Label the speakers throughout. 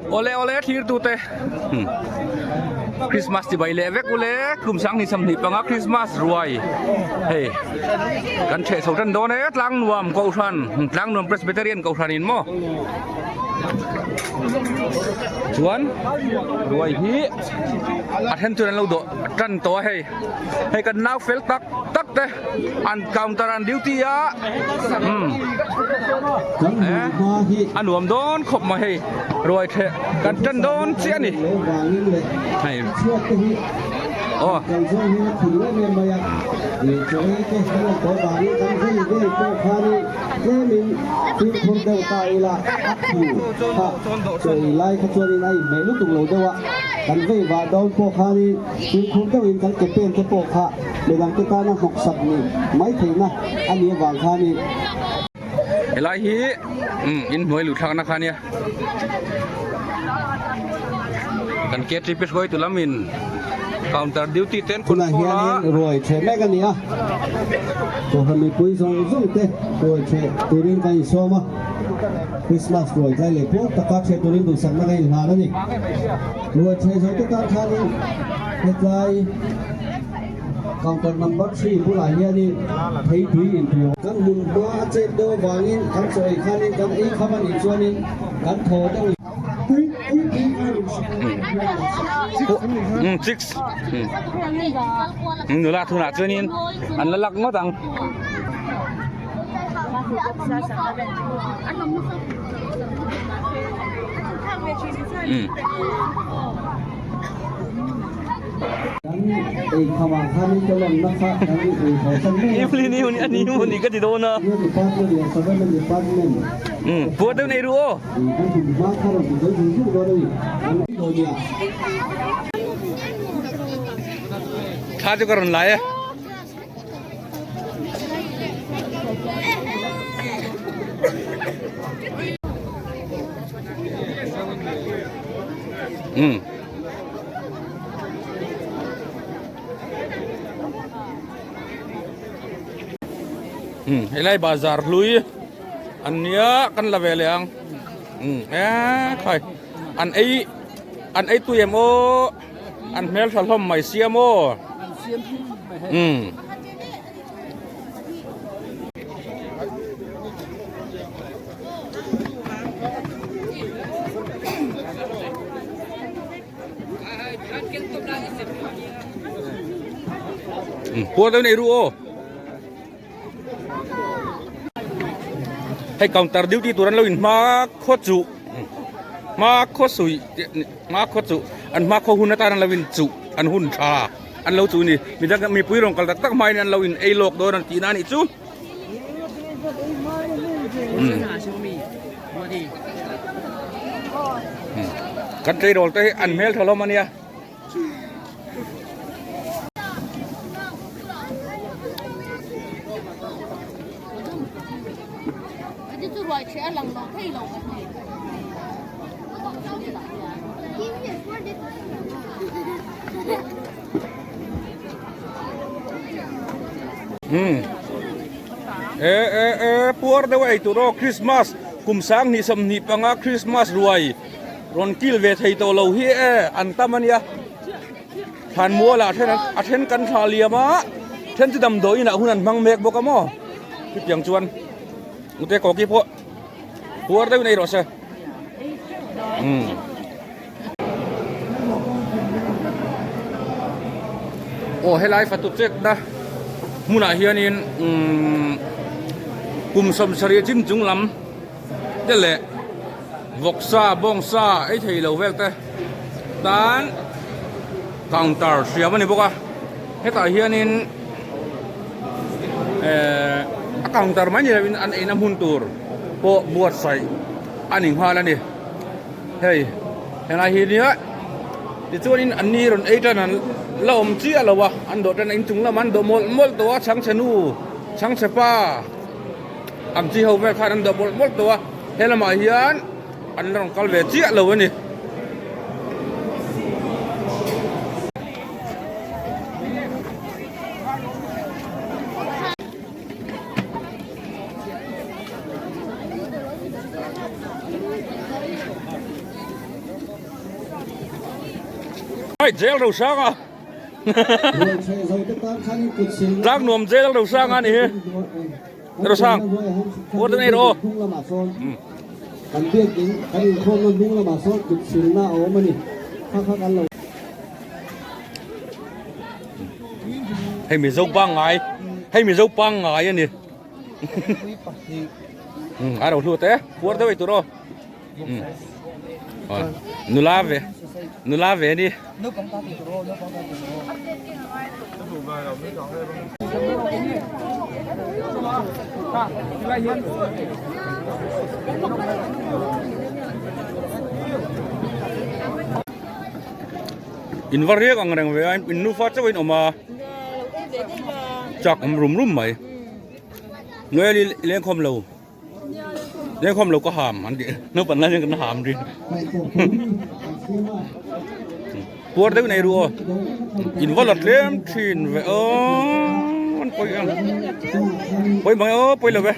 Speaker 1: Awle awle thlir tute Christmas chibai leh vek ule kum sang ni 25 Christmas ruai hei kan theh chho tan dawn e tlang nuam kohhran tlang nuam Presbyterian kohhran in maw chuan ruai hi a then chuan an lo dawh tan tawh a hei hei kan nau fel tak tak te an counter an duty a umm a nuam dawn khawp mai hei ruai theh kan tan dawn chiah a ni hei aw.
Speaker 2: Tlemin fimkhur deuh ta ila a thu kha chawi lai kha chuanin a inhmeh lutuk lo deuh a, kan vei vah dawn pawh khanin fimkhur deuhin kan ke pen te pawh kha midangte tana hnawksak ni mai theihna a nih avang khanin.
Speaker 1: Helai hi inhnuai luh thlakna kha ania kan KTP hruaitu lamin counter duty te an
Speaker 2: Tunah
Speaker 1: control a.
Speaker 2: hianin ruai ṭheh mek a ni a, Kohhran mipui zawng zawng te ruai ṭheh turin kan insawm a, Krismas ruai tlai leh puar taka ṭheh turin duhsakna kan inhlan a ni. Ruai ṭheh zo te tan khanin hetlai counter number three bulah hianin theitui intur kan hmun hma a chet deuh avangin kan chaw ei khanin kan ei kham a nih chuanin kan thaw deuh.
Speaker 1: Six nula thunah chuanin an la lak ngawt ang. Puar deuh nei ru aw. Thla chu ka rawn lai e. Um. Um, helai bazar hlui an nia kan la ve leh ang. Um, e khai an ei an ei tui em aw an hmel tha hlawm mai sia maw. Um. Puar deuh nei ru aw. Hei counter duty tur an lo in hma khaw chuh hma khaw sui hma khaw chuh an hma khaw hun atan an lo in chuh an hun tha an lo chuh a ni midang mipui rawn kal tak tak hmain an lo in ei lawk dawn an tihna a nih chu. Kan tleirawl te hi an hmel tha hlawm a nia. Umm e e e puar deuh a ei tur aw Christmas kum sang hnih 25 Christmas ruai rawn kil ve thei tawh lo hi e an tam a nia thlan mual ah then a then kan thlah liam a then chu damdawi inah hun an hmang mek bawk a maw chutiang chuan ute kawki pawh puar deuhin ei rawh se umm. Aw helai fatu chetna hmunah hianin umm kum 70 chin chung lam te leh vawksa bawngsa ei thei lo vel te tan counter hriam a ni bawk a hetah hianin ehh a counter mai ni lovin an eina hmun tur pawh buatsaih a ni nghal a ni. Hei helai hi nia tichuanin an ni rawn ei tan an la awm chiah lo a an dawh tan a inchung lamah an dawh mawlh mawlh tawh a chhangchhe nu chhangchhe pa ang chi ho vel khan an dawh mawlh mawlh tawh a he lamah hian an la rawn kal ve chiah lo a ni. Ai jail ro sang a. Tlang nuam jail ro sang a ni hi. Ro sang. Puar deuh nei rawh aw.
Speaker 2: Kan biakin kan inkhawmna hnung lamah sawn kut silna a awm a ni. Kha kha kan lo.
Speaker 1: Hei Mizo pangngai, hei Mizo pangngai a ni. A ro hlut e, puar deuh ei tur aw. Nula ve, nula ve ni. In va riak ang reng ve a, in nufa chauh in awm a, chak awm rum rum mai. Noel i lengkhawm lo. Lengkhawm lo ka ham an ti naupang lai hian kan ham rin puar deuh nei ru aw in va la tlem thin ve aw an pawi ang pawi mang e aw pawi lo ve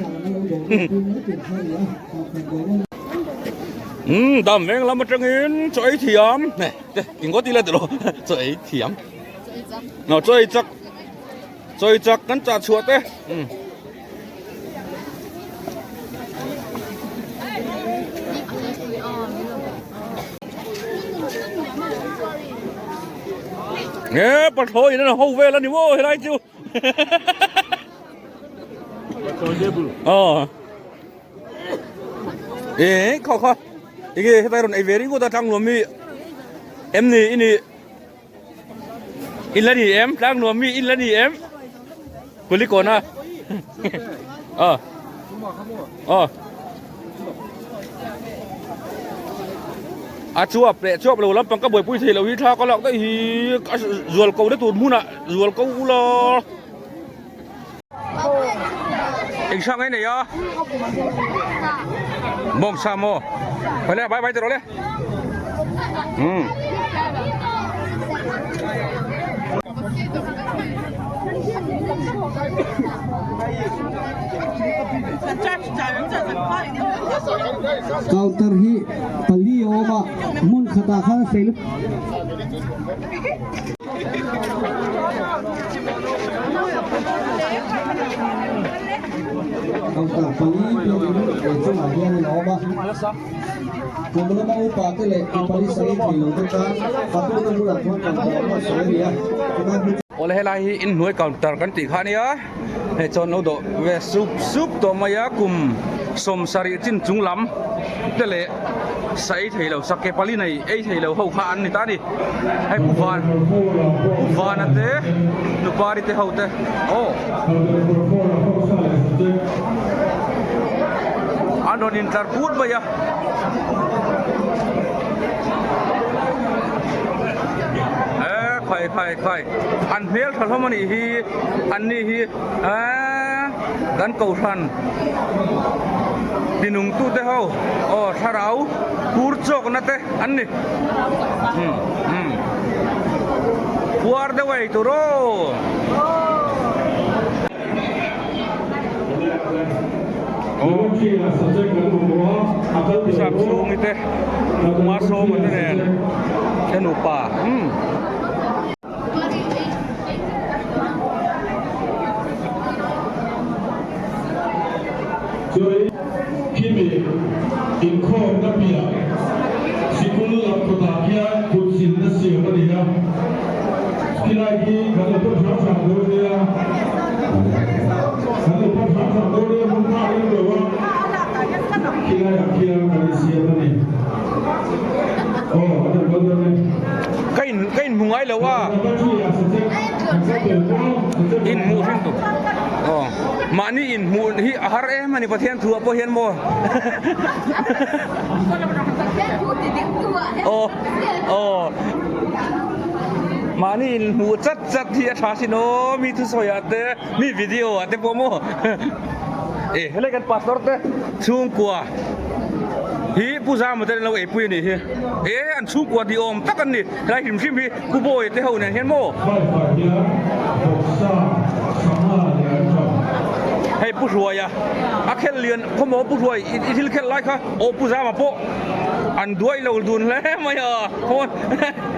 Speaker 1: umm dam veng lam atangin chaw ei thiam te engkaw ti la tilo chaw ei thiam chaw ei chak chaw ei chak kan chah chhuah te umm. Nge pathlawi in an ho vel a ni maw helai chu Aw E khaw kha enge hetlai rawn ei ve ringawt a tlang nuam mi em ni i nih In la ni em tlang nuam mi in la ni em Kulikawn a Aw Aw A chuap leh chuap lo lampang ka buaipui thei lo hi thla ka lak daih hi a zual ko na tur hmunah zual ko ula Eng hrang ei nei a Bawng sa maw Phai le bye bye tawh le Umm.
Speaker 2: Counter hi pali a awm a hmun khatah khan a hrei lutuk. Counter pali biakin inchungah hianin a awm a. Kum lama upa te leh pali sawi thei lo te tan patuna bulah chuan counter a buatsaih a ni a. Tunah hmu chu.
Speaker 1: Awle helai hi inhnuai counter kan tih kha a nia. Hei chuan lo dawh ve sup sup tawh mai a kum 70 chin chung lam te leh sa ei thei lo sa ke pali nei ei thei lo ho kha an ni ta a ni hei pu van pu vana te nupari te ho te aw an rawn intlar put mai a. Khai khai khai an hmel tha hlawm a nih hi an ni hi eee kan kohhran tinung tu te ho aw thlarau kur chawk na te an ni umm umm puar deuh a ei tur aw. Sap chhungi te kuma sawma te nen te nupa umm.
Speaker 3: Chuan khimi inkhawmna piah sikul lam kawtah khian kut silna siam a ni a, khilai khi kan lo pawt hram hram dawn nia, kan lo pawt hram hram dawn nia hmun nghak reng lo a, khilaiah khian kan insiam a ni. Aw an lo kal dawn e.
Speaker 1: Ka in ka inhmu ngai lo a. Inhmuh hrim tu. Aw mahni inhmuh hi a har em a ni Pathian thu ah pawh hian maw. Aw aw mahni inhmuh chat chat hi a tha sin aw mi thusawi ah te mi video ah te pawh maw. E helai kan pastor te chhungkua hi Pu Zama te an lo eipui a nih hi. E an chhungkua ni awm tak an ni helai hrim hrim hi Pu Bawi te ho nen hian maw. Hei Pu Hruaia a khelh lian khaw maw Pu Hruai i thil khelh lai kha aw Pu Zama pawh. An duai lo dun hle mai a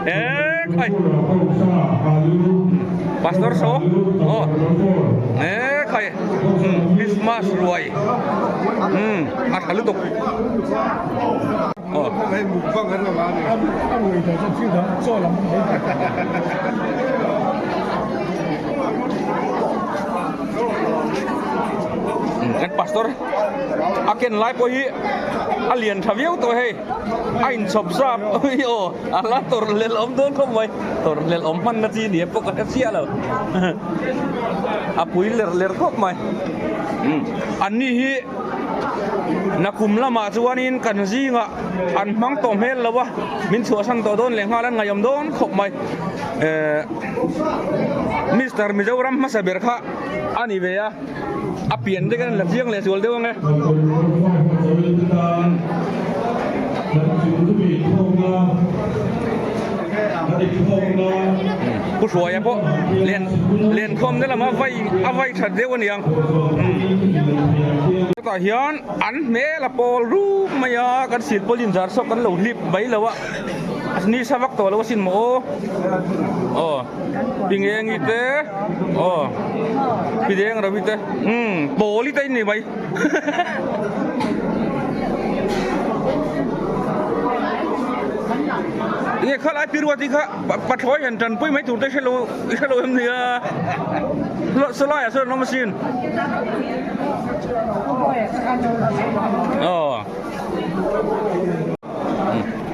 Speaker 1: e khai Pastor so aw e khai Christmas ruai a tha lutuk aw. Kan pastor a ken lai pawh hi a lian tha viau tawh hei a inchhawp zap ui aw a la tawrh lel awm dawn khawp mai tawrh lel awm hman na chi ni pawh ka hre chiah lo a pui ler ler khawp mai an ni hi nakum lamah chuanin kan zingah an hmang tawh hmel lo a min chhuahsan tawh dawn leh nghal an ngaihawm dawn khawp mai ehh Mister Mizoram hmasa ber kha a ni ve a. A pian te kan la chiang leh sual deuh ang e. Pu Hruaia pawh len lenkhawm te lama vai a vai that deuh a niang. Hetah hian an hmel a pawl rup mai a, kan silpawlin zar sawk kan lo hlip mai lo a, ni sa vak tawh lo asin maw aw. Aw. Pi Ngengi te aw Pi Dengrawi te umm Pawli te in ni mai Nge khalai Pi Ruati kha pathlawi han tanpui mai tur te hrelo i hrelo em nia sawlai ah sawn an awm asin aw.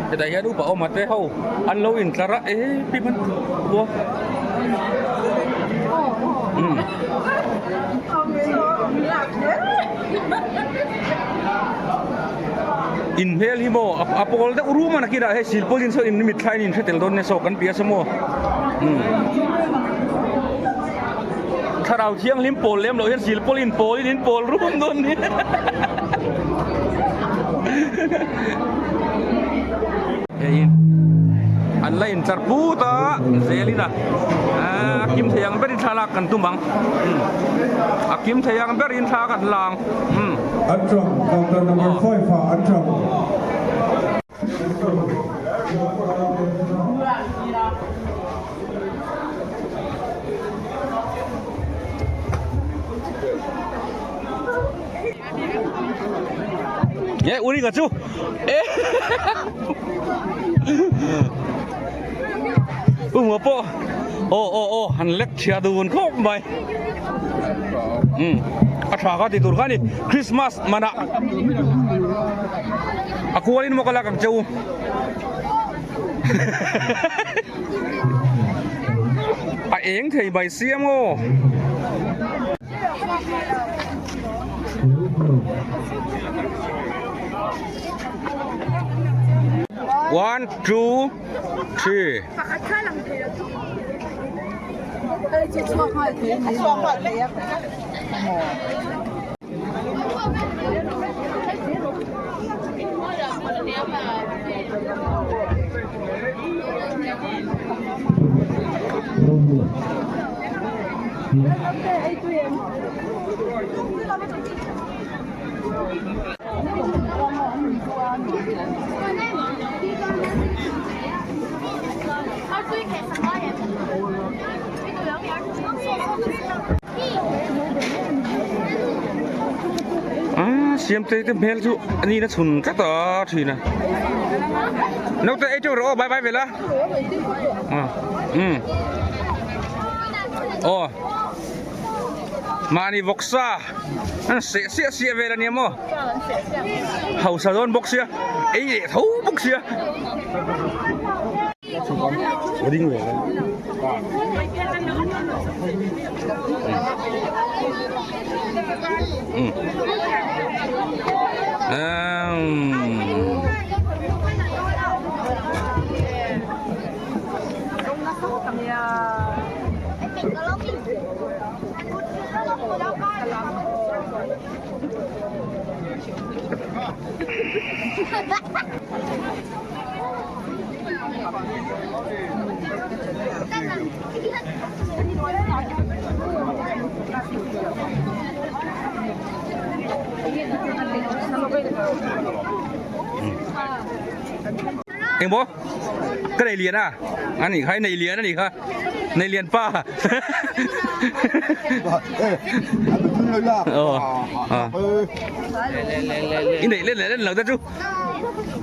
Speaker 1: Hetah hian upa awm te ho an lo intlar a eh pi hman bua umm in hmel hi maw a pawl deuh rum a nakinah hei silpawlin sawn in mitthla in inhre tel dawn nia saw kan pi a saw maw umm thlarau thianghlim pawl lem loh hian silpawlin pawlin in pawl rum dawn nia. Hei an la intlar put a zelin a a kim thei ang berin thla lak kan tum ang a kim thei ang berin thla kan la ang.
Speaker 3: An tang counter number 5 ah an tang.
Speaker 1: Ye uri ka chu e u ngô pawh aw aw aw han lek chhia dun khawp mai um a tha kha ti tur kha ni Christmas manah a kualin maw ka lak ang che u a eng thei mai sia maw. One, two, three. Siamtei te hmel chu a ni na chhun tlat a thin a naute ei teuh rawh aw bye bye vel a umm aw mahni vawksa an seh siah siah vel ania maw hausa dawn bawk sia ei leh tho bawk sia. Engmaw? Ka nei lian a? A nih kha, i nei lian a nih kha. Nei lian pa. I neih len leh len lo te chu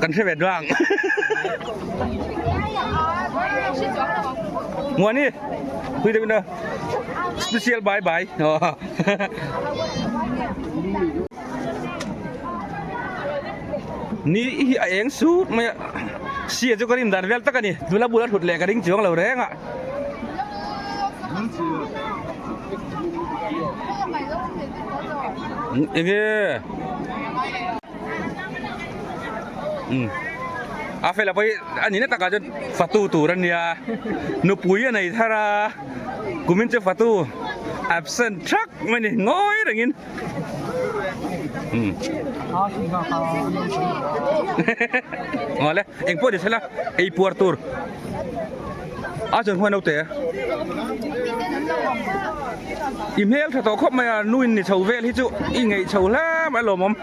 Speaker 1: kan hre ve duang. Muani, pui deuh in a special bye bye. Ni hi a eng sut mai a sia chu ka rin dan vel tak a ni nula bula thut leh ka ring chuang lo reng a. Enge um a fela pawh hi a nihna takah chuan fatu tur a nia nupui a nei thar a kumin chu fatu absent thak mai a ni ngawi rengin. Ngawle eng pawh ni sela ei puar tur a chuan khuan naute i hmel tha tawh khawp mai a nu in ni chho vel hi chu i ngeih chho hle mai lawmawm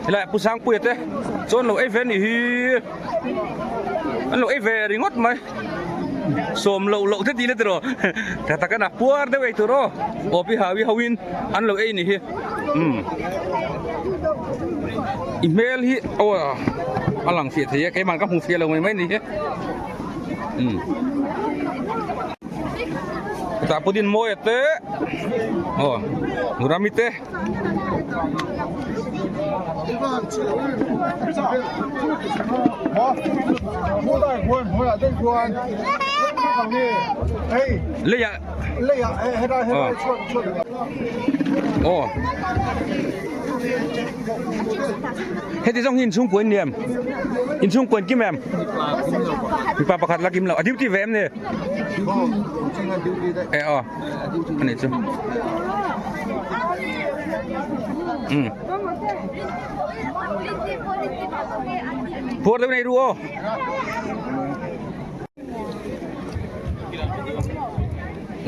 Speaker 1: helai pu Sangpuia te chuan lo ei ve a nih hi an lo ei ve ringawt mai. Sawm loh loh te tih na tiraw tha tak a na puar deuh ei tur aw aw pi hawi ho in an lo ei ni hi umm i hmel hi aw a lang fiah thei a keimah ka hmu fiah lo mai mai ni hi umm tah pawh din mawi a te aw rami te. Leiah aw heti zawng hi inchhungkua in ni em inchhungkua in kim em mipa pakhat la kim lo a duty ve em ni e aw. A nih chu. Umm. Phuar deuh nei ru aw.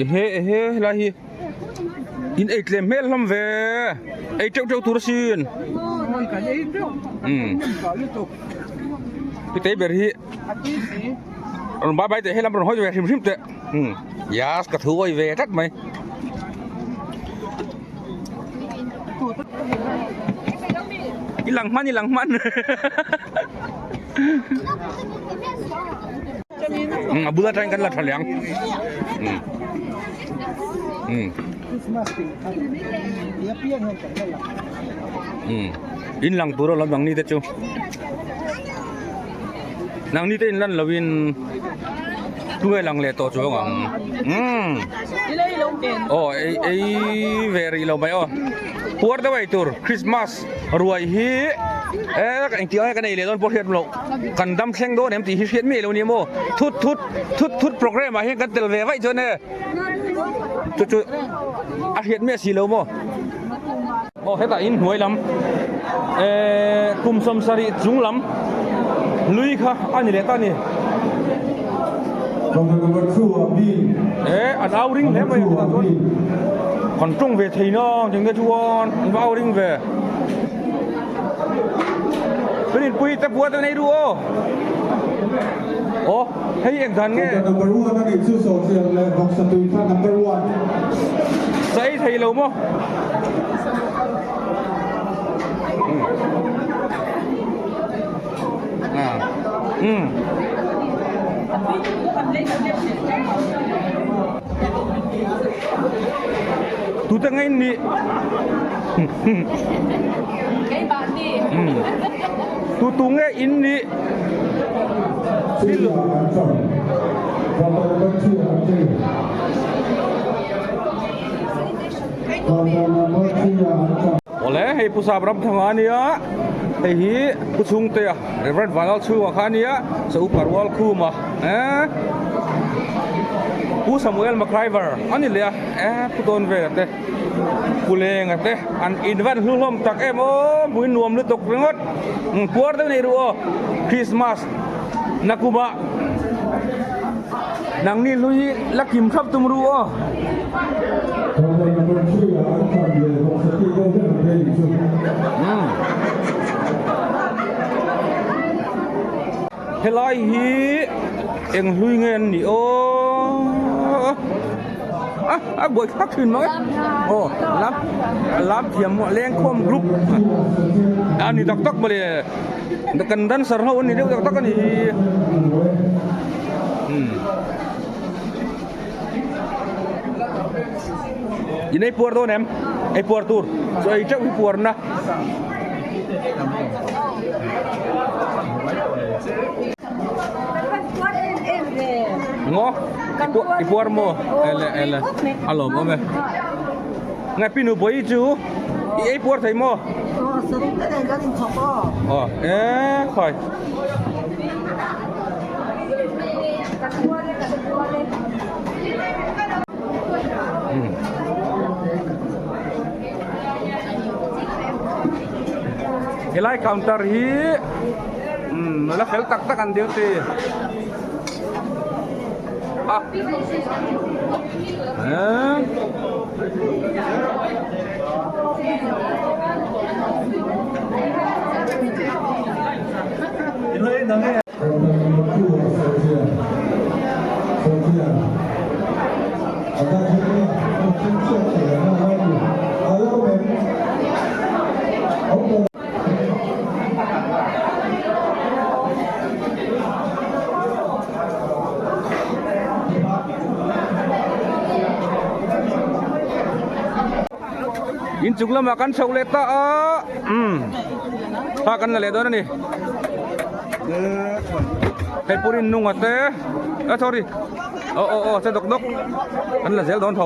Speaker 1: Ehe ehe helai hi in ei tlem hmel hlawm ve ei teuh teuh tur asin. Umm. Pitei ber hi rawn bye bye teh helam rawn hawi ve hrim hrim teh. Umm yas ka thu awi ve tlat mai. I lang hman i lang hman. A bula tangin kan la tha leh ang. Umm umm umm in lang tur alawm nangni te chu. Nangni te in lan lo in tunge lang leh tawh chuang ang umm aw ei ei ve rih lo mai aw puar deuh ei tur Christmas ruai hi e engti ang nge kan ei leh dawn pawh hriat loh kan dam thleng dawn em tih hi hriat miah lo ni maw thut thut thut thut program ah hian kan tel ve vaih chuan e chu chu a hriat miah si lo maw. Aw hetah in hnuai lam ehh kum 70 chung lam lui kha a ni leh ta a ni. Eh an au ring hle mai a hetah chuan kan tawng ve thei na ang te chuan an va au ring ve. Kan inpui te buai te nei ru aw. Aw hei eng dan nge. Sa ei thei lo maw. Um. Tute nge in nih. Tu tu nge in nih. Awle hei Pu Sap ram thanga a nia hei hi Pu Chhungtea Reverend Vanlal Chhunga kha a nia Sa Upa Rual Khuma eh Pu Samuel MacIver a ni leh a eh Pu Tawnvela te Pu Lenga te an invan hlu hlawm tak em aw hmuin nuam lutuk ringawt puar deuh nei ru aw Christmas nakuma Nangni hlui la kim thlap tum ru aw. Helai hi eng hlui nge an nih aw a a buai thlak thin mang e aw lam lam thiam maw lengkhawm group a ni tak tak mawle kan dancer ho an ni deuh tak tak a ni hi umm in ei puar dawn em ei puar tur chu ei teuh hi puar na. Ngaw i puar maw ele ele a lawm awm e ngai pinu bawi chu i ei puar thei maw aw e khawi Helai counter hi umm la fel tak tak an duty a eee. Inchung lamah kan chhoh leh ta a umm thla kan la leh dawn a ni hei purin nunga te a sorry aw aw aw che dawk dawk kan la zel dawn tho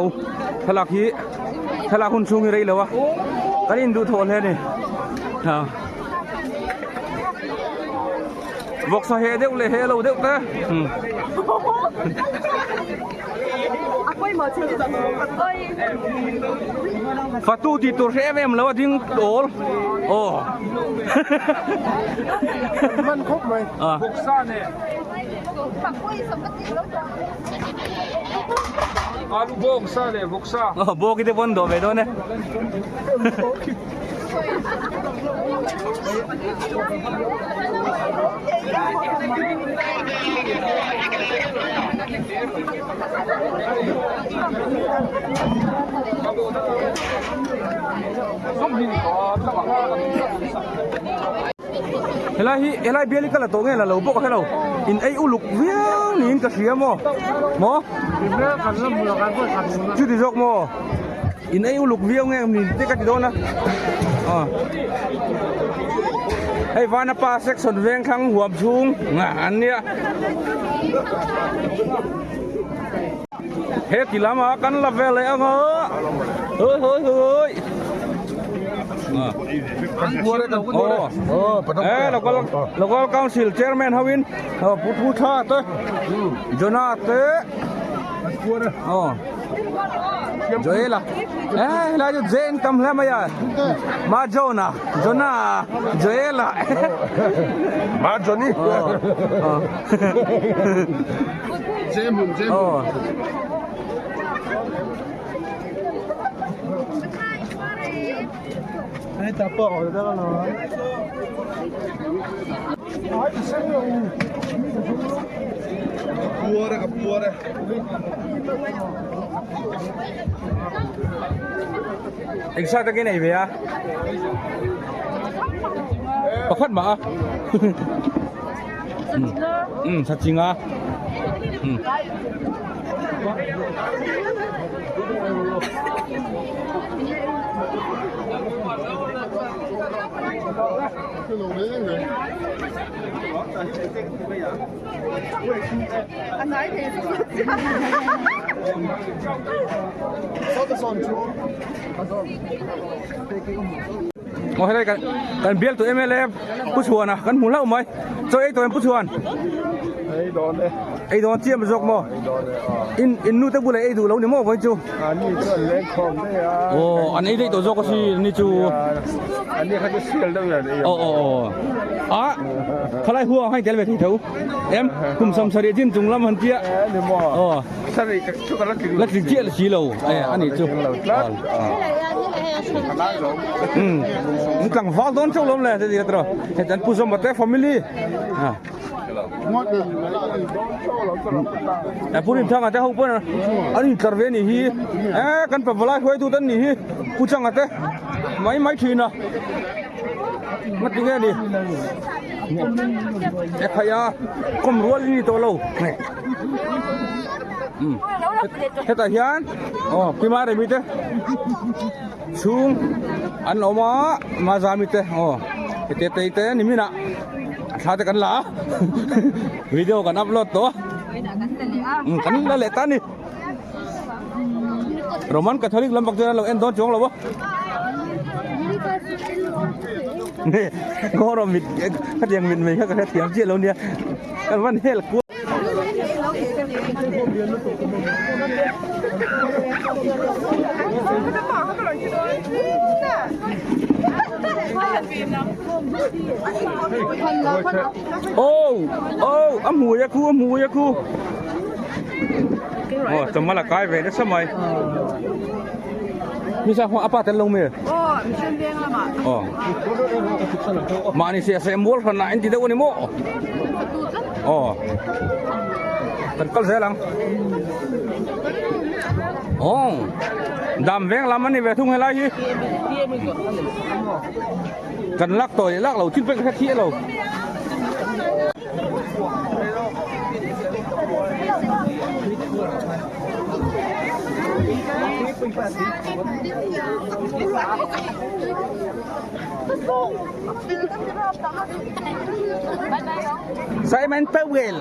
Speaker 1: thlalak hi thlalak hun chhung hi rei lo a kan induh thawh hle a ni ha vawksa heh deuh leh heh lo deuh te umm. Fatu tih tur hre em em lo a ding awl aw
Speaker 4: Man khawp mai.
Speaker 1: Ah.
Speaker 4: Vawksa nen. Alu bawngsa leh vawksa.
Speaker 1: Aw bawk i te pawn dawh ve dawn e. Helai hi helai bial hi ka la tawh nge la lo bawk a helo in ei uluk viau niin ka hria maw maw chuti zawk maw. In ei uluk viau nge ni te ka ti dawn a aw hei vanapa section veng thlang huam chhung nga an nia he ti lama kan la vel leh ang a hoi hoi hoi eh local local council chairman hoin pu thu tha te jona te aw Joela eh helai chu Jane tam hle mai a Ma Jona Jona Joela
Speaker 4: Ma Johnny Jemum Jemum
Speaker 1: Engsa takin ei ve a pakhat mah a um sachinga um. Aw helai kan kan bial tu MLA Pu Chhuana kan hmu hlauh mai chaw ei tawh em Pu Chhuan
Speaker 4: Ei dawn e
Speaker 1: ei dawn chiam zawk maw
Speaker 4: ei dawn e aw
Speaker 1: in in nu te bulah ei duh lo ni maw vawiin chu
Speaker 4: Ani chu an leng khawm daih a
Speaker 1: aw an ei daih tawh zawk a si ni chu
Speaker 4: Ani kha chu sial deuh in an ei
Speaker 1: aw aw aw a khalai huang hai tel ve thei tho em kum sam sarih chin chung lam han tia
Speaker 4: ni maw
Speaker 1: aw
Speaker 4: sarih chu ka la tling
Speaker 1: la tling chiah la si lo e ani chu um in tlangval dawn chauh lawm le heti tiraw heti an pu zawm te family. E Pu Rinthanga te ho pawn an intlar ve anih hi e kan pavalai hruaitu te an nih hi Pu Changa te mai mai thin a ngati nge ni e khai a kawm rual in ni tawh lo hetah hian aw Pi Maremi te chhung an awm a Mazami te aw Tetei te nimin ah a thla te kan la a video kan upload tawh a kan la leh ta a ni Roman Catholic lampang chuan an lo en dawn chuang lo a ngaw mit khatiang mit mai kha ka hrethiam chiah lo nia kan van hel kual. Aw aw a hmui a khu a hmui a khu aw chawmal a kai ve nasa mai ni sa a pa tel lo mi aw mahni sia se mual hran ah in ti deuh a ni maw aw kan kal zel ang aw dam veng lam a ni ve thung helai hi. Kan lak tawh leh lak lo thil pek kha thih lo. Simon Powell.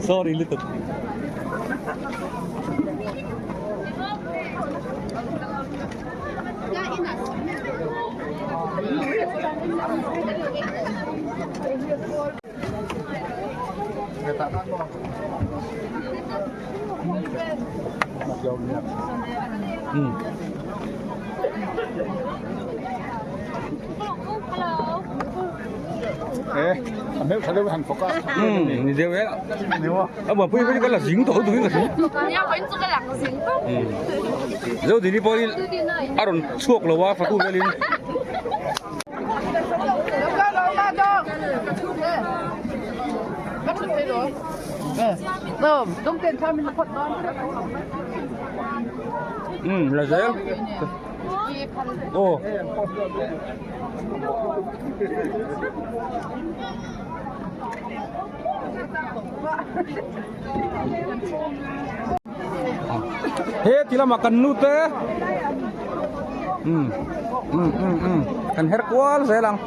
Speaker 1: Sorry lutuk. Ni deuh e a buaipui pawh hi ka la zing tawh lutuk in ka hria Zodini pawh hi a rawn chhuak lo a fatu velin. Um la zel aw he ti lamah kan nu te um um um um kan her kual zel ang.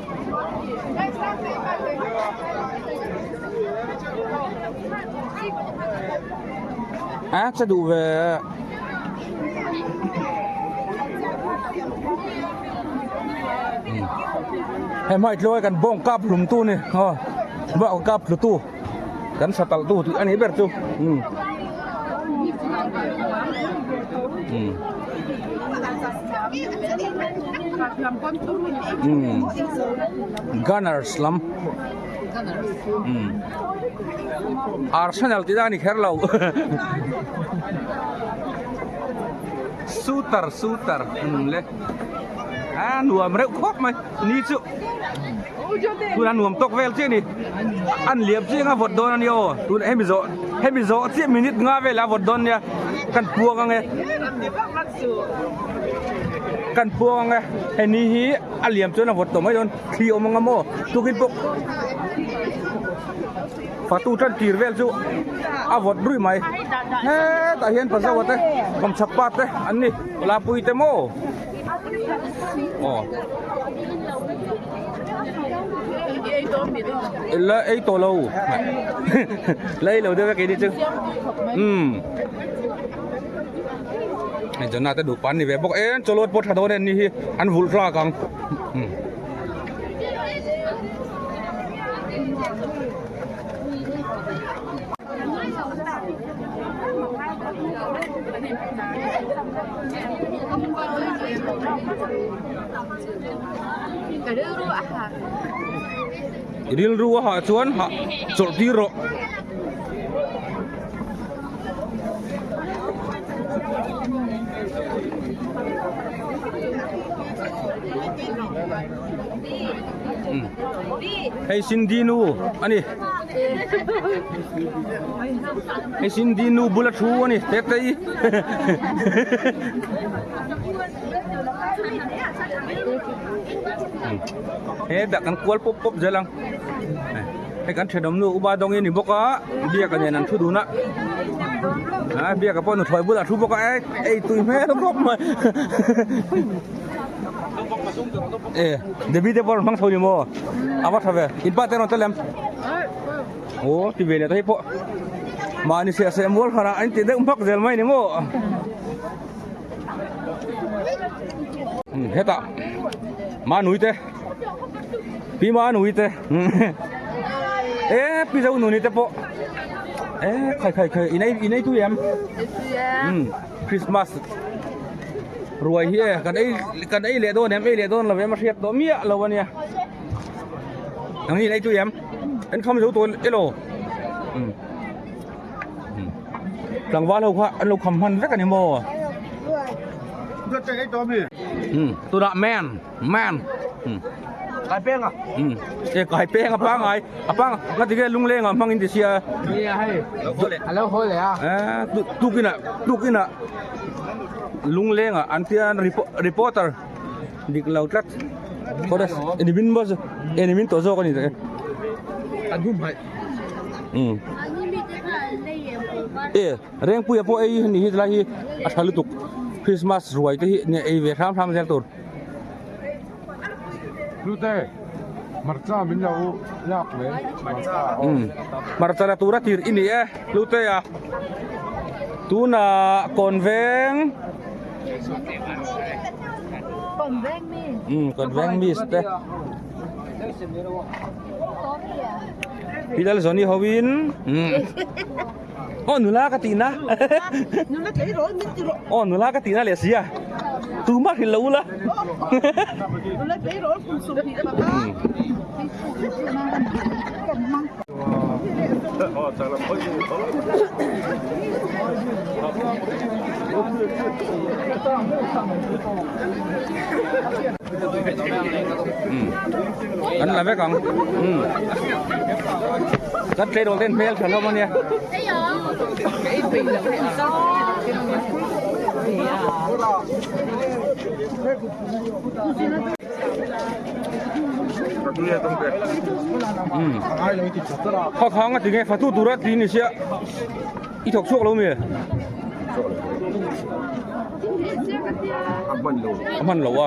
Speaker 1: A che duh ve hei hmai tlawng kan bawng kap hlum tu ni aw bawng kap hlu tu kan sa talh tu tih a nih ber chu um um um gunners lam um arsenal tih dan a ni kher lo shooter shooter um le a nuam reuh khawp mai ni chu tuna nuam tawk vel chiah a ni an liam chiang a vawt dawn a nia aw tuna hemi zawh hemi zawh chiah minute nga velah a vawt dawn nia kan puang ang e kan puang ang e hei ni hi a liam chuan a vawt tawh mai dawn thli awm ang a maw tukin pawh fatu tan tir vel chu a vawt ruih mai hetah hian pazawa te kawmchhak pa te an ni lapui te maw. Aw La ei tawh lo La ei lo deuh e keini chu umm Hei Jonah te duh pan ni ve bawk e chawlawt pawh tha dawn e an ni hi an vulh tlak ang umm. I rilru a hah chuan hah chawlh tir rawh. Hei Cindy nu ani hei Cindy nu bula thu ani tete i hetah kan kual pawp pawp zel ang hei kan thenawm nu upa dawng hi a ni bawk a biaka nen an thu dun a a biaka pawh nuthlawi bulah a thu bawk a ei tui hmel khawp mai e debbie te pawh a rawn hmang chho ni maw a va tha ve in pa te rawn tel em aw ti ve leh ta hei pawh mahni seh seh mual khanah an ti deuh hmak zel mai ni maw. Hetah Manui te Pi Manui te e Pi Zonuni te pawh e khai khai khai in ei in ei tui em Christmas ruai hi e kan ei kan ei leh dawn em ei leh dawn lo em a hriat tawh miah lo ania nang hi in ei tui em en kham zo tawh elo Tlangval ho kha an lo kham hman vek a ni maw? Tunah man man Kai peng a E kai peng a pangai a pang nga tige lungleng ah hmang in ti sia
Speaker 4: Nia hei a lo haw leh a
Speaker 1: tukin ah tukin ah lungleng ah an tia reporter dik lo tlat forest enimin maw enimin tawh zawk a ni
Speaker 4: An humhaih
Speaker 1: E Rengpuia pawh ei ni hi tilai hi a tha lutuk Christmas ruai te hi nia ei ve hram hram zel tur.
Speaker 4: Hlute hmarcha min lo lak mai hmarcha
Speaker 1: Hmarcha la tura tir i ni e Hlute a tunah Kawnveng Kawnveng miss te. Pilal Johnny ho in aw nula ka tihna
Speaker 5: Nula tlei rawh min ti rawh.
Speaker 1: Aw nula ka tihna leh sia tumah hrilh lo ula
Speaker 5: Nula tlei rawh kum 25
Speaker 1: An la vek ang kan tleirawl ten hmel tha hlawm ania kha khang a ti nge fatu tura ti ni sia i thawk chhuak lo mi A hman lo a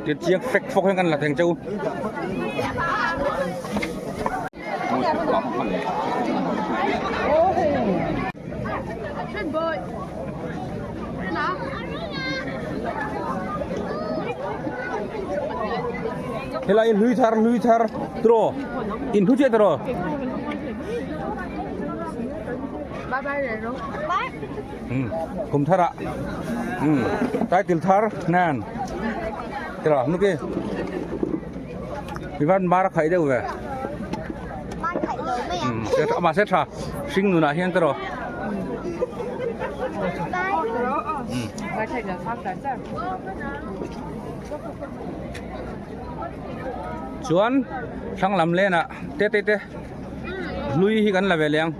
Speaker 1: Tia chiang fek fawk hian kan la theng cheu. Helai hlui thar hlui thar tiraw in thu chiah tiraw. Kum thar ah title thar nan tiraw nuki ivan mar a khaih deuh ve mahse tha hring nunah hian tiraw chuan thlang lam len ah te te te hlui hi kan la ve leh ang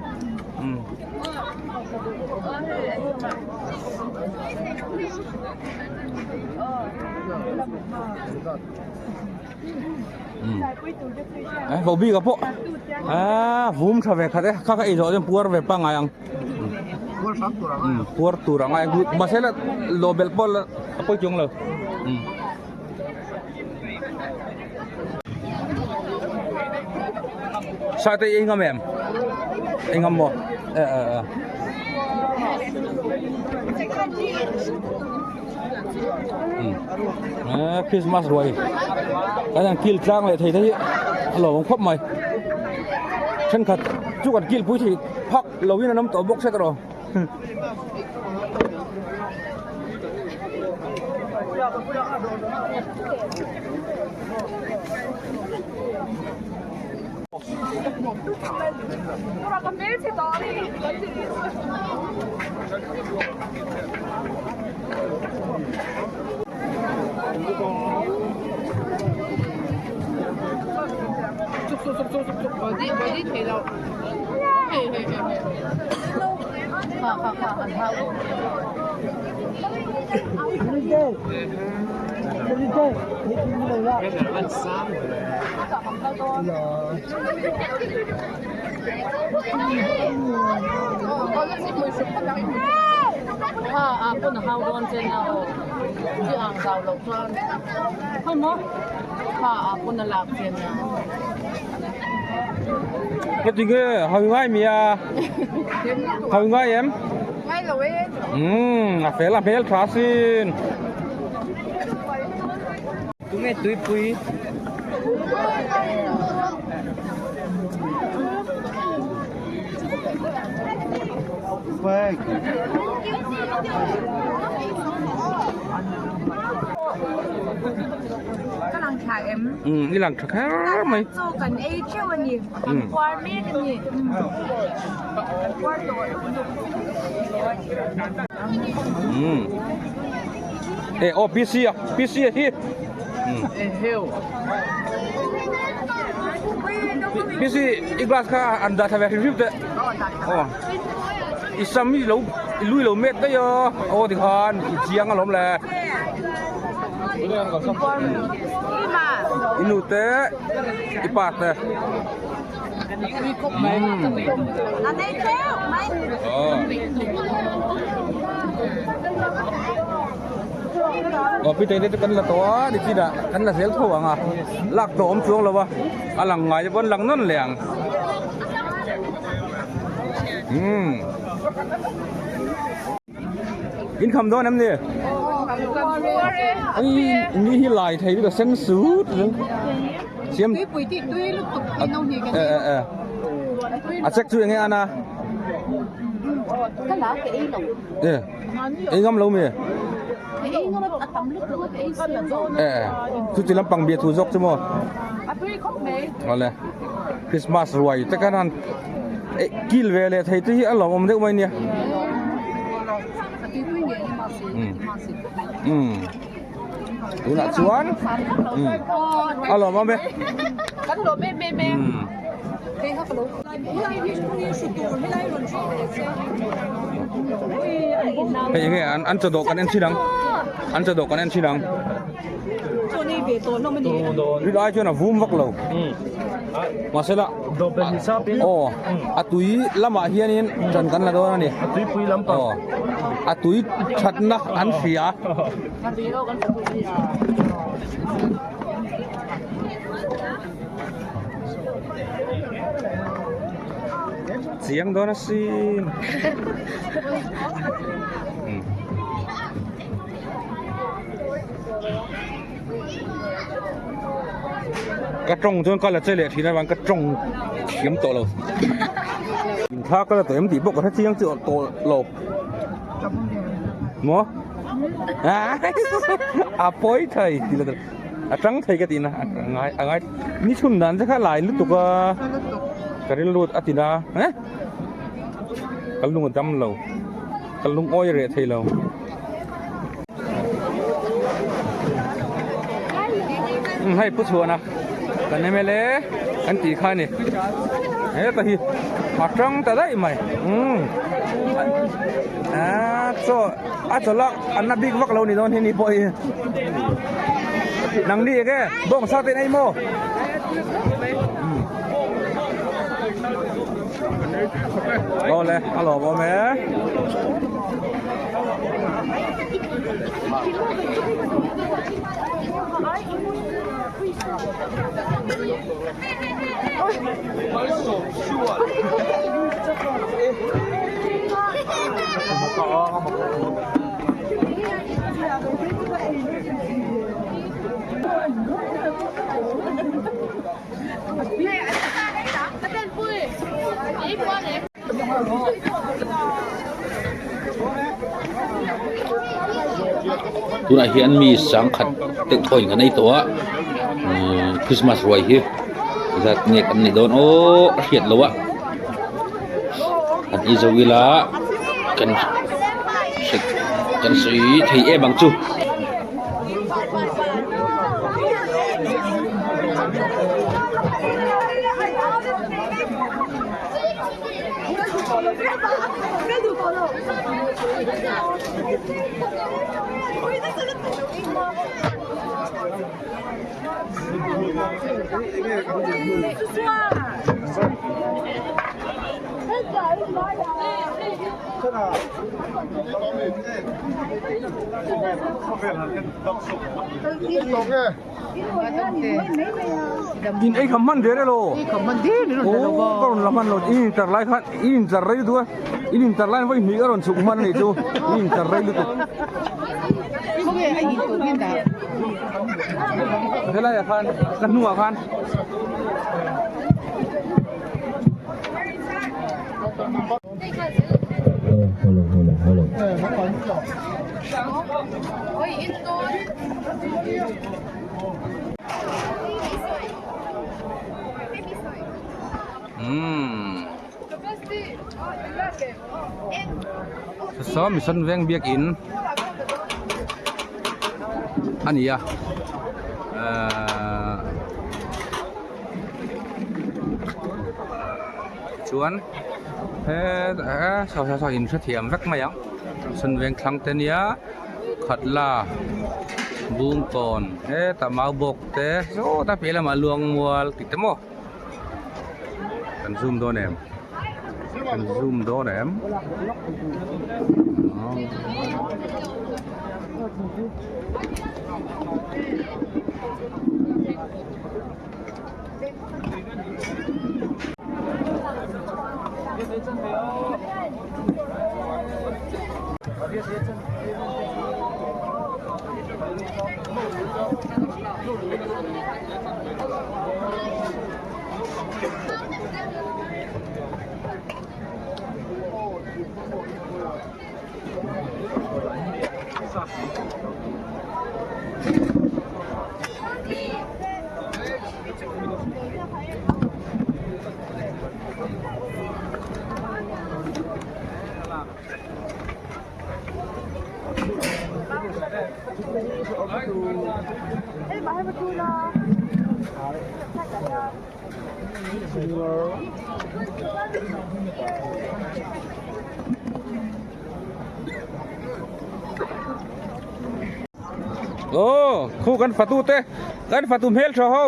Speaker 1: Vo bik a pawh a vum tha ve khat e kha kha ei zawh chuan puar ve pangngai ang puar tur a ngai mahse la lawh belh pawh la a pawi chuang lo. Sa te ei ngam em ei ngam maw e e e e Christmas ruai kan han kil tlang leh thei te hi a lawm khawp mai thenkhat chu kan kil pui thei phak lo in an awm tawh bawk se tawh. Ka ti nge hau ngai mi a hau ngai em
Speaker 5: Ngai lo e.
Speaker 1: Um a fel a hmel tha sin. Tunge tuipui.
Speaker 5: Ka lang tha em?
Speaker 1: Um i lang tha kher mai.
Speaker 5: Chaw kan ei theuh a ni. Kan puar mek a ni. Kan puar tawh lutuk.
Speaker 1: Um e aw PC a PC a hi. PC i glass kha an dah tha ve hrim hrim teh. Aw i sam hi lo i lui lo met daih a aw tikhan i chiang alawm le. I nu te i pa te. Aw pi te te kan la tawh a nichinah kan la zel tho ang a lak tawh awm chuang lo a a lang ngai te pawh an lang nawn leh ang umm in kham dawn em ni ai ni hi lai thei bik a sen sut siam e e e a check chu enge ana e Ei ngam lo mi? Eh, chu ti lampang bia thu zawk chu maw? Awle, Christmas ruai te khan han eh kil ve leh thei te hi a lawmawm deuh mai nia. Um, tunah chuan um a lawmawm e. Um. Hei enge an an chaw dawh kan en thin ang an chaw dawh kan en thin ang rit ai chuan a vum vak lo mahse la aw a tui lamah hianin ṭan kan la dawn a ni aw a tui ṭhatna an hria. Chiang dawn asin. Ka tawng chuan ka la che leh thin avang ka tawng thiam tawh lo. Inthla ka la tawh em tih pawh ka hre chiang chiah tawh lo. Maw? A pawi thei tih la. A tang thei ka tihna a ngai a ngai ni chhun dan te kha lai lutuk a ka rilru a ti na eh ka lung a dam lo ka lungawi reh thei lo. Hei pu chhuana kan mla kan tih kha a ni heta hi a tang ta daih mai umm ah chaw a chawlh a an la bik vak lo ni dawn hi ni pawh hi nang ni enge bawng sa te in ei maw aw le a lawm awm e.
Speaker 6: Tunah hian mi sangkhat deuh thaw in kan ei tawh a umm christmas ruai hi.
Speaker 1: Zat nge kan nih dawn aw a hriat loh a an i zo ila kan kan sawi thei em ang chu. In ei kham hman ve relo aw ka rawn la hman lo in intar lai khan in intar rei lutuk a in intar lai vawi hnih ka rawn chhuk hman a nih chu in intar rei lutuk. Helai ah khan ka hnungah khan. Umm saw mission veng biakin a ni a ahh chuan he saw saw saw in hrethiam vek mai ang mission veng thlang te nia khatla bungkawn hetah mau bawk te sawta piah lamah luangmual tih te maw. Kan zoom dawn em? Kan zoom dawn em? Aw khu kan fatu te kan fatu hmel tha ho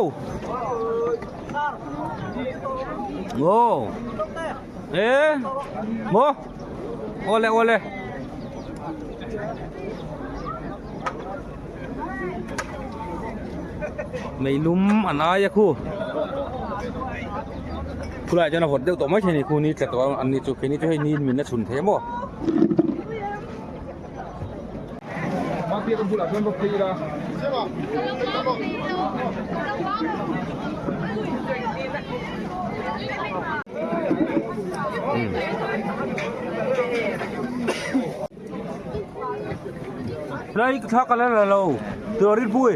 Speaker 1: aw e maw awle awle. Meilum an ai a khu khulaiah chuan a vawt deuh tawh mai thei a ni khu ni tla tawh an ni chu keini chu hei ni in min la chhun thei a maw. Lai thla ka la la lo tur rin pui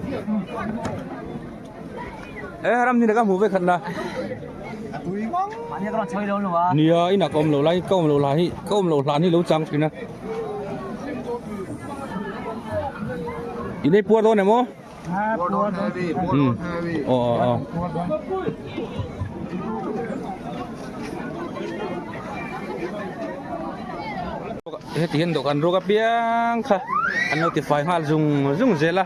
Speaker 1: e ram ni ka hmu ve khat na nia ina ka awm lo lai ka awm lo lai hi ka awm lo hlan hi lo chang thin a inei puar dawn em aw aw aw aw heti hian dawhkan ruak apiang kha an lo tifai nghal zung zung zel a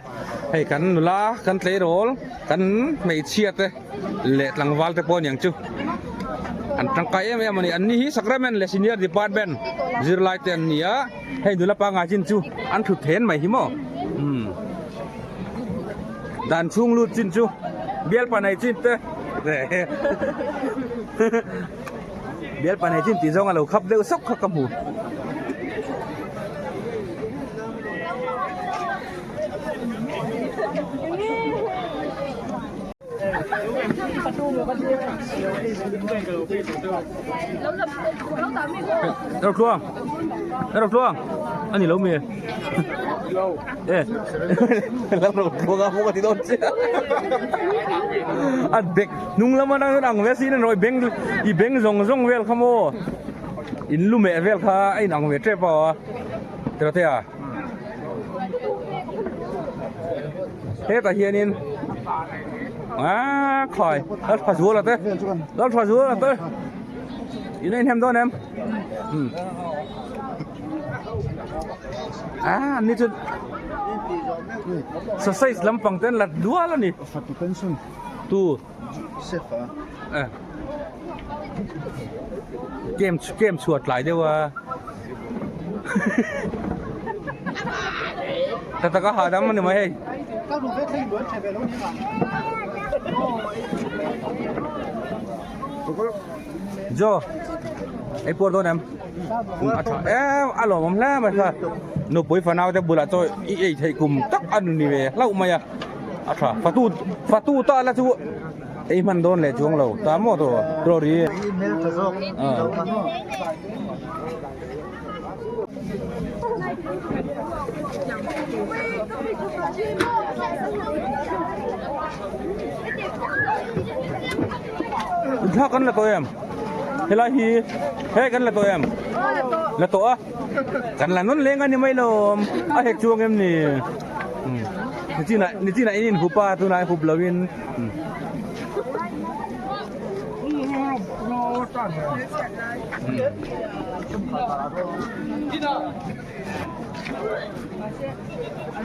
Speaker 1: hei kan nula kan tleirawl kan hmeichhia te leh tlangval te pawh aniang chu an tangkai em em a ni an ni hi sacrament leh senior department zirlai te an ni a hei nula pangngai chin chu an thut then mai hi maw umm dan chhung lut chin chu bialpa nei chin te bialpa nei chin tih zawng a lo khap deuh sawk kha ka hmu. Rau tluang, rau tluang, ani lo mi. E Lalrotluanga pawh ka ti dawn chiah a bek hnung lam atang chuan ang ve sin an rawi beng i beng zawng zawng vel kha maw in lu meh vel kha a in ang ve tep a tiratea hetah hianin ah khai Lalthazuala te Lalthazuala te in a inhem dawn em Ah, ni chu sausage lampang te an la dual a ni.
Speaker 4: Fatu pension.
Speaker 1: Tu.
Speaker 4: Chef a.
Speaker 1: Eh. Game game chhuat tlai deuh a. Ta taka hahdam a ni mai hei. Jo. Ei puar dawn em? A tha em a lawmawm hle mai kha. Nupui fanau te bulah chaw i ei theih kum tak a ni ve hlauh mai a. A tha fatu fatu ta la chu ei hman dawn leh chuang lo ta maw tawh Glory. Thla kan la tawh em? Helai hi he kan la tawh em? La tawh a. Kan la nawn leng a ni mai lawm. A hek chuang em ni? Nichina nichina in in hup a tunah hup lo in.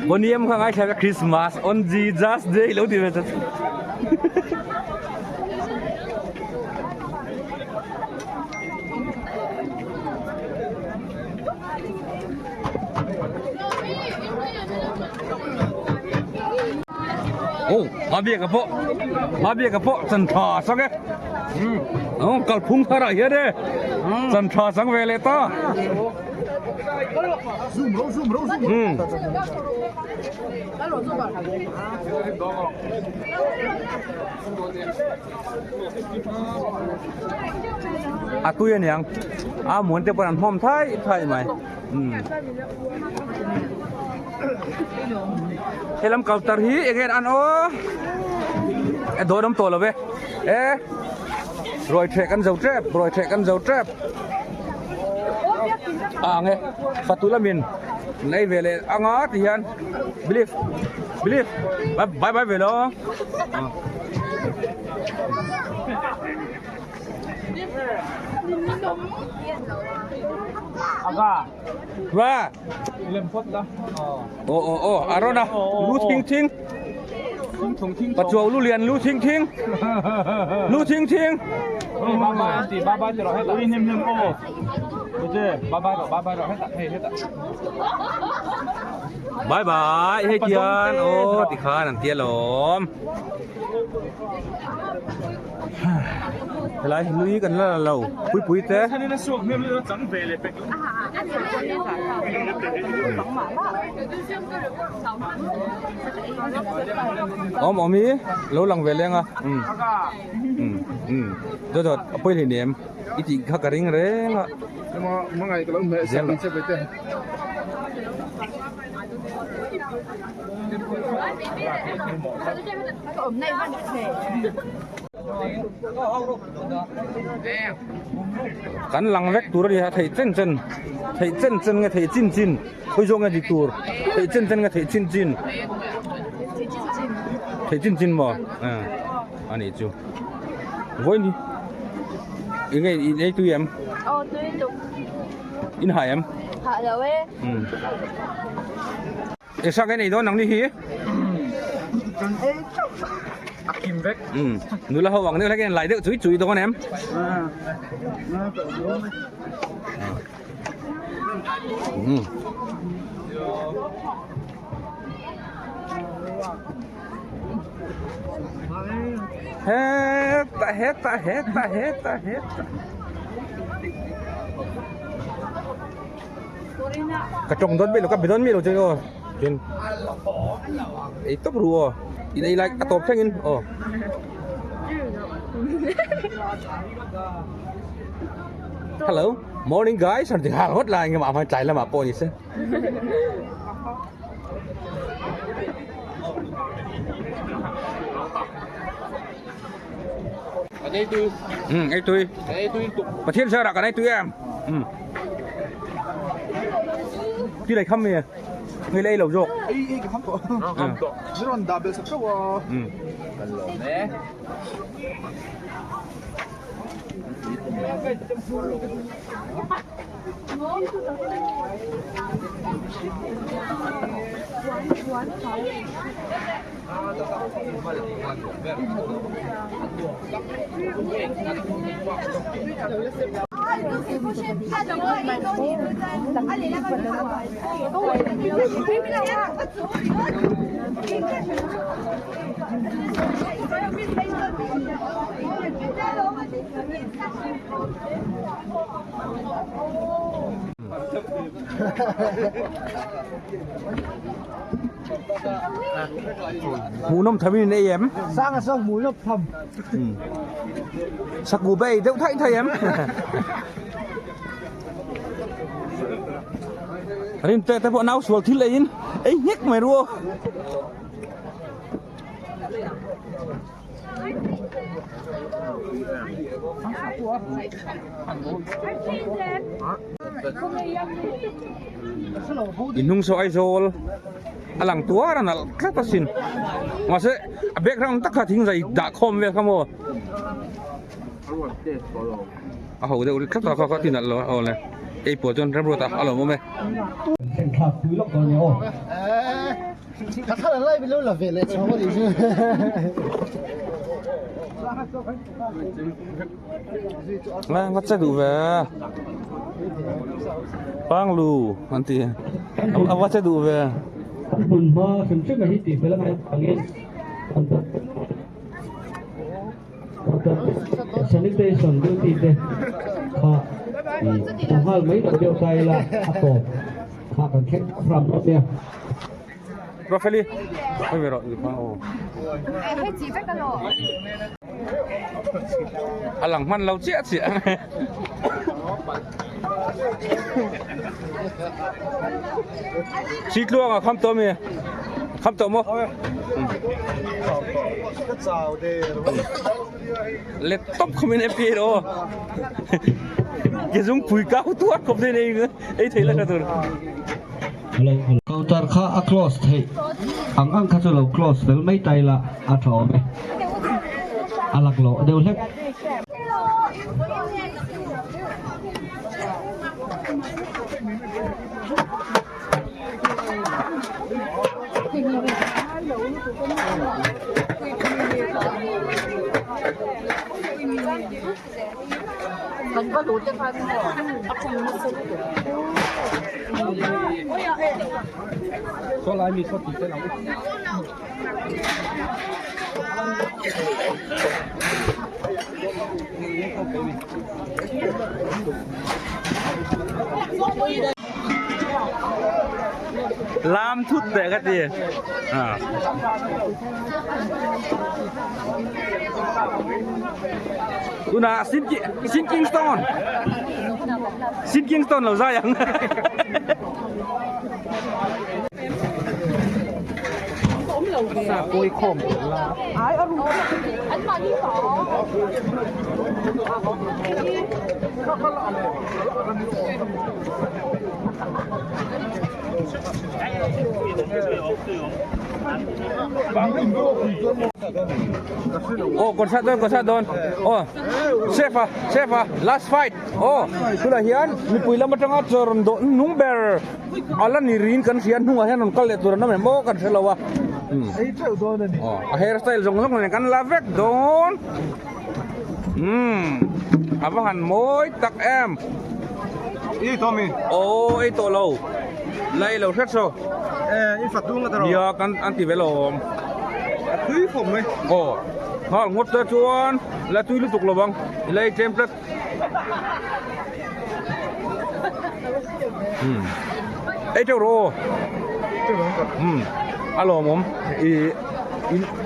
Speaker 1: Boniam kha ngaithla ka Christmas on Jesus day lo ti ve chat. Oh, ma bia ka pawh ma bia ka pawh chan tha sang e. Oh, kalphung thar ah hian e. Chan tha sang ve leh ta. Hmm. A tui aniang a muan te pawh an hmawm thai thai mai. Hmm. Helam counter hi eng nge an aw e dawn awm tawh lo ve e ruai theh kan zo tep ruai theh kan zo tep a ang e fatu lamin nei ve leh anga ti hian believe believe bye bye ve lo Va. Aw aw aw a rawn a lu thing thing. Pachuau lu lian lu thing thing. Lu thing thing. Bye bye hei tian aw tikhan an tia lawm. Helai lui kan la la lo puipui te. Awm awm hi lo lang ve leng a um um um dawt dawt a pawi hlei nem i tih kha ka ring reng a. Kan lang vek tur a ni a theih chen chen theih chen chen nge theih chin chin khawi zawk nge dik tur theih chen chen nge theih chin chin theih chin chin maw a nih chu vawiin hi eng nge in ei tui em
Speaker 5: aw tui tuk
Speaker 1: in hah em
Speaker 5: hah lo e
Speaker 1: E sak e nei dawn ang ni hi.
Speaker 4: Kan ei chauh a kim vek.
Speaker 1: Um nula ho ang deuh hlek in lai deuh chui chui dawn em. Um. Heta heta heta heta heta. Ka tawng dawn mai lo ka be dawn mai lo che aw chuan ei tawp ru aw in ei lai a tawp thleng in aw hello morning guys an ti hal hawt lai engemaw tlai lamah pawh ni se. Kan ei tui. Um ei tui. Kan ei tui tuk. Pathian sara kan ei tui em. Um. Ti lai kham mi. Ngai lei lo zawk.
Speaker 4: Ei ei ka kham tawh. Kham tawh. Ni rawn dah belh sak theuh a.
Speaker 1: Um.
Speaker 4: Kan lawm e.
Speaker 1: Hmuhnawm tham in ei em?
Speaker 4: Sanga saw hmuhnawm tham.
Speaker 1: Saku ba ei deuh thaih thaih em? Rin te te pawh nau sual thil eiin ei nghek mai ru aw. Inhnung saw Aizawl a lang tuar a nalh tlat asin mahse a background tak kha thing zai dah khawm vel kha maw a ho deuh tlat a kha kha ti nalh lo a awle ei pawh chuan remruat a lawm awm e.
Speaker 4: Ka thla lai min lo la ve leh chhawng a nih chu.
Speaker 1: Nga nga che duh ve. Panglu an ti. A va che duh ve.
Speaker 2: Hmun hma hrim hrim a hi tih fel a ngaih angin an Sanitation duty te kha i nghal mai lo deuh ta ila a tawp kha kan thleng ram rawh nia.
Speaker 1: Rafeli, oi ve rawh i kha aw.
Speaker 5: Hei chi vek alo.
Speaker 1: A lang hman lo chiah chiah. Sitluanga kham tawh mi? Kham tawh maw? Let tawp khawm in MP ro. Ke zung pui kau tuar khawp thei nei ei thei la tha tur.
Speaker 2: Counter kha a close theih ang ang kha chu lo close fel mai ta ila a tha awm e. A laklawh deuh hlek.
Speaker 1: Lam thut teh ka ti. Ah. Tunah Sin Sin Kingston. Sin Kingston lo zai ang. Oh, concert dawn, concert dawn. Oh, chef a, chef a, last fight. Oh, tunah hian mipui lam atanga chaw rawn dawh nung ber. A la ni rin kan hria hnungah hian rawn kal leh tur an awm em aw kan hre lo a.
Speaker 4: Ei teuh dawn a ni.
Speaker 1: Aw a hair style zawng zawng nen kan la vek dawn. Umm a va han mawi tak em.
Speaker 4: I tawh mi?
Speaker 1: Aw ei tawh lo. La ei lo hret saw.
Speaker 4: Eh i fat dung a ta rawh.
Speaker 1: Nia kan an ti ve lo awm.
Speaker 4: A tui khawp mai.
Speaker 1: Aw nghal ngawt te chuan la tui lutuk lo ang. I la ei tlem tlat. Ei teuh rawh aw. Umm a lawmawm i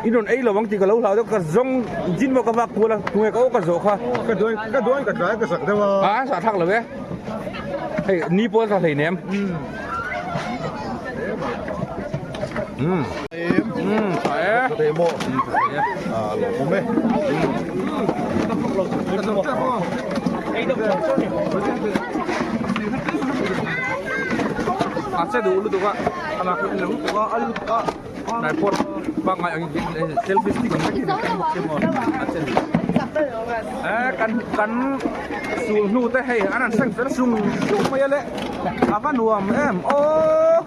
Speaker 1: in rawn ei lo ang tih ka lo hlau deuh ka zawng zin maw ka vak kual a tunge ka aw ka zawh kha.
Speaker 4: Ka duai ka duai ka tlai ka sak deuh a.
Speaker 1: A sah thlak lo e. Hei ni pawh a tla hlei nem. Umm umm tha e.
Speaker 4: Tha e maw?
Speaker 1: Umm tha e.
Speaker 4: A lawmawm e.
Speaker 1: A che duh lutuk a a lak lutuk a tripod pangngai ang in selfie stick ang vek in a keng bawk sia maw a che duh eh kan kan sul hnu te hei an han seng fel sung sung mai a le a va nuam em aw.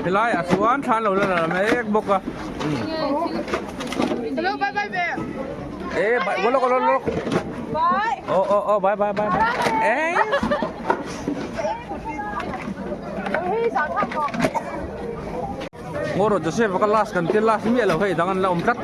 Speaker 1: Helai ah chuan thlan lo la la mek bawk a
Speaker 5: Hello bye bye ve
Speaker 1: e bye lawk lawk lawk
Speaker 5: bye
Speaker 1: oh oh oh bye bye bye bye eh Ngaw rawh Joseph a ka last kan tia last miah lo hei dang an la awm tlat.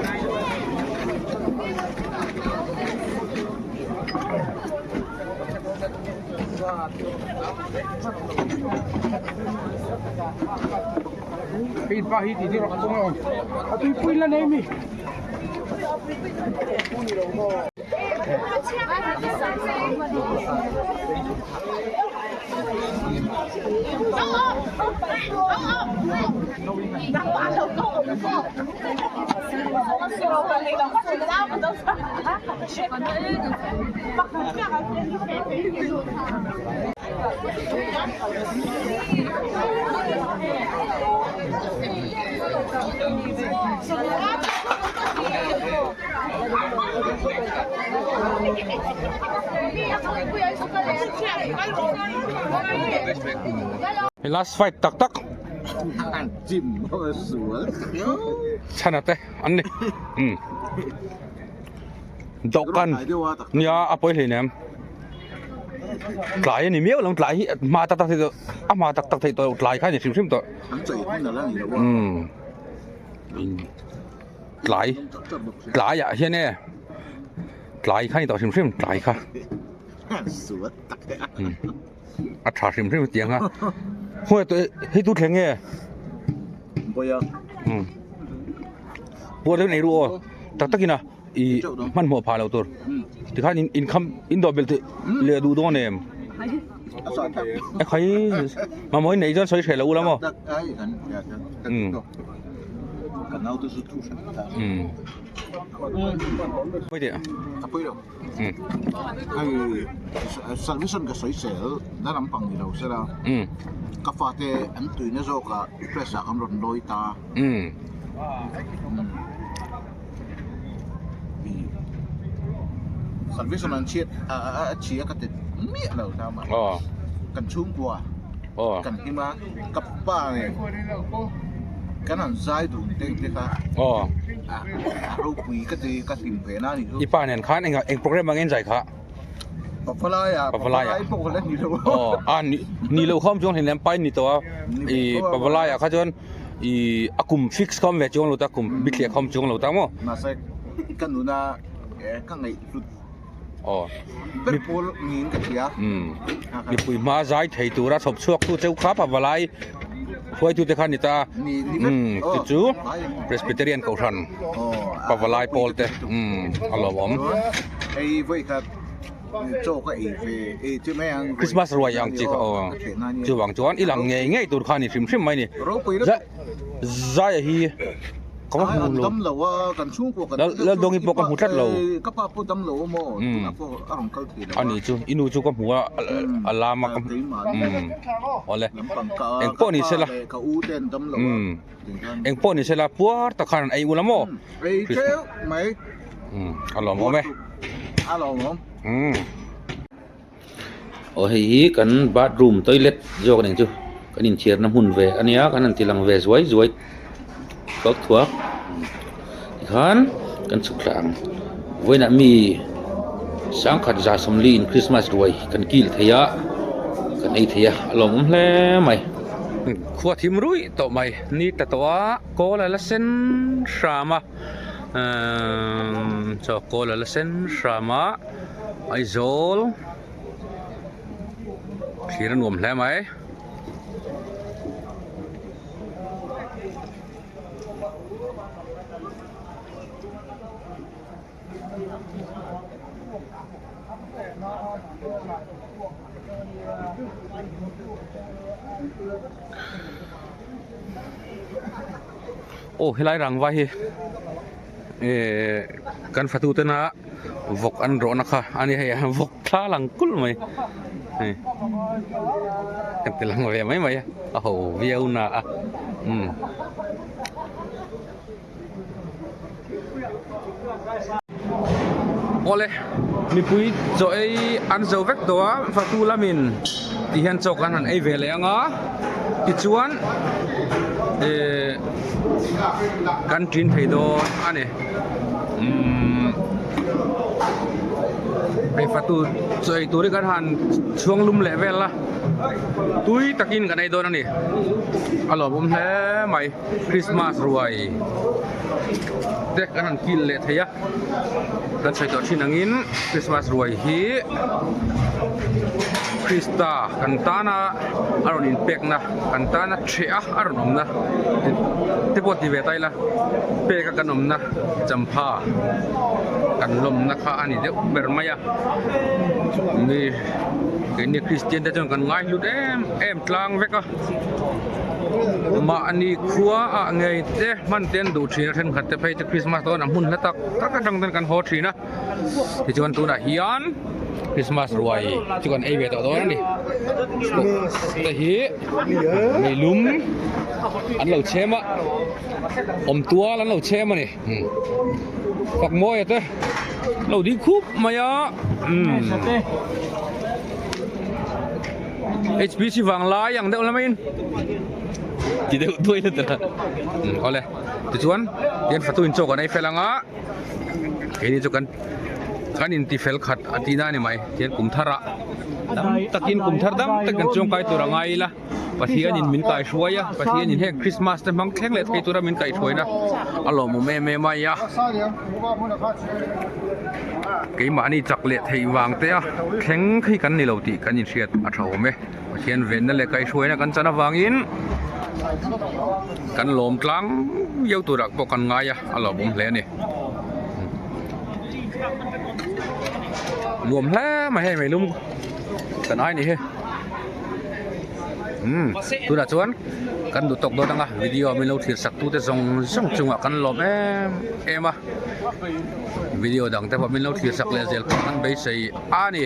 Speaker 1: Last fight tak tak chhana te an ni um dawhkan nia a pawi hleinem tlai a ni miau lo tlai hi hma tak tak thei tawh a hma tak tak thei tawh lo tlai kha a ni hrim hrim tawh um. Tlai tlaiah hian e tlai kha a ni tawh hrim hrim tlai kha a tha hrim hrim tiang a khawnge tawh hei tu thleng nge puar deuhin ei ru aw tak takin a ih hmanhmawh phah loh tur tikhan in kham in dawh belh theih leh duh dawn em e khai mamawh in neih chuan sawi hreh loh ula maw.
Speaker 6: Ka pa nen kan han zai dun teng te kha a ropui ka ti ka hlim ve na a ni chu.
Speaker 1: I pa nen khan eng eng program ang in zai kha?
Speaker 6: Pavalai ah
Speaker 1: Pavalai
Speaker 6: ah pawh ka la ni lo.
Speaker 1: Aw a ni ni lo khawm chuan hlim pai ni tawh a i pavalai ah kha chuan i a kum fix khawm ve chuang lo ta kum bithliah khawm chuang lo ta maw?
Speaker 6: Mahse ka nuna ka ngaih hlut
Speaker 1: Aw.
Speaker 6: Ber pawl niin ka hria.
Speaker 1: Umm. Mipui hma zai thei tura chhawp chhuak tu cheu kha pavalai hruaitu te kha ni ta. Umm chu chu Presbyterian Kohhran pavalai pawl te umm a lawmawm.
Speaker 6: Hei vawi khat chaw ka ei ve ei chu mai ang.
Speaker 1: Christmas ruai ang chi kha aw. Chuvang chuan i lang ngei ngei tur kha ni hrim hrim mai ni. Zaia hi. Ka va hmu lo.
Speaker 6: Dam lo a kan chhungkua kan
Speaker 1: Laldawng pawh ka hmu tlat lo.
Speaker 6: Ka pa pawh dam lo a maw tunah pawh a rawn kal thei lo a.
Speaker 1: Ani chu i nu chu ka hmu a a lam a ka hmu. Awle eng pawh ni sela.
Speaker 6: Ka u te an dam lo a.
Speaker 1: Eng pawh ni sela puar tak khan an ei ula maw.
Speaker 6: Ei theuh mai.
Speaker 1: A lawmawm e.
Speaker 6: A lawmawm.
Speaker 1: Aw hei hi kan bathroom toilet zawk nen chu kan inthiarna hmun ve a nia kan han ti lang ve zuai zuai thuak thuak tikhan kan chhuk thla ang vawiinah mi sangkhat za sawmli in christmas ruai kan kil thei a kan ei thei a a lawmawm hle mai. Khua thim ruih tawh mai ni ta tawh a kawl a la sen hram a umm chaw kawl a la sen hram a. Aizawl thlir a nuam hle mai. Aw helai rangva hi ehh kan fatu tena vawk an rawhna kha a ni hei a vawk thla lang kulh mai hei ka ti lang ve mai mai a a ho viau na a umm. Awle mipui chaw ei an zo vek tawh a fatu lamin ti hian chaw kan han ei ve leh ang a tichuan ehh kan ṭin thei dawn a ni umm hei fatu chaw ei tur hi kan han chhuang lum leh vel a tui takin kan ei dawn a ni a lawmawm hle mai. Christmas ruai te kan han kil leh thei a kan sawi tawh thin angin Christmas ruai hi Krista kan tana a rawn inpekna kan tana ṭheh a a rawn awmna te pawh ti ve ta ila pek a kan awmna champha kan lawmna kha a ni deuh ber mai a mi keini Kristian te chuan kan ngaihlut em em tlang vek a. Mahni khua ah ngei te hman te an duh thin a thenkhat te phei chu Christmas dawn a hmun hla tak tak atang ten kan haw thin a tichuan tunah hian Christmas ruai chu kan ei ve tawh dawn a ni te hi meilum an lo chhem a awm tual an lo chhem a ni fak mawi te lo ding khup mai a umm. HPC vang lai ang deuh lamain ti deuh duai na tela awle tichuan tian fatu in chaw kan ei fel anga keini chu kan kan in ti fel khat a tihna a ni mai tian kum thar ah dam takin kum thar dam tak kan chuang kai tur a ngai ila Pathian in min kaihruai a Pathian in heng Christmas te hmang thleng leh thei tura min kaihhruaina a lawmawm em em mai a. Keimahni chak leh theih vang te a thleng khi kan ni lo tih kan inhriat a tha awm e. Pathian venna leh kaihhruaina kan chan avangin kan lawm tlang viau turah pawh kan ngai a, a lawmawm hle a ni. Nuam hle mai hei meilum kan ai ni hi. Umm tunah chuan kan duh tawk dawn ang a video min lo thlir sak tute zawng zawng chungah kan lawm em em a video dang te pawh min lo thlir sak leh zel pawh kan beisei a ni.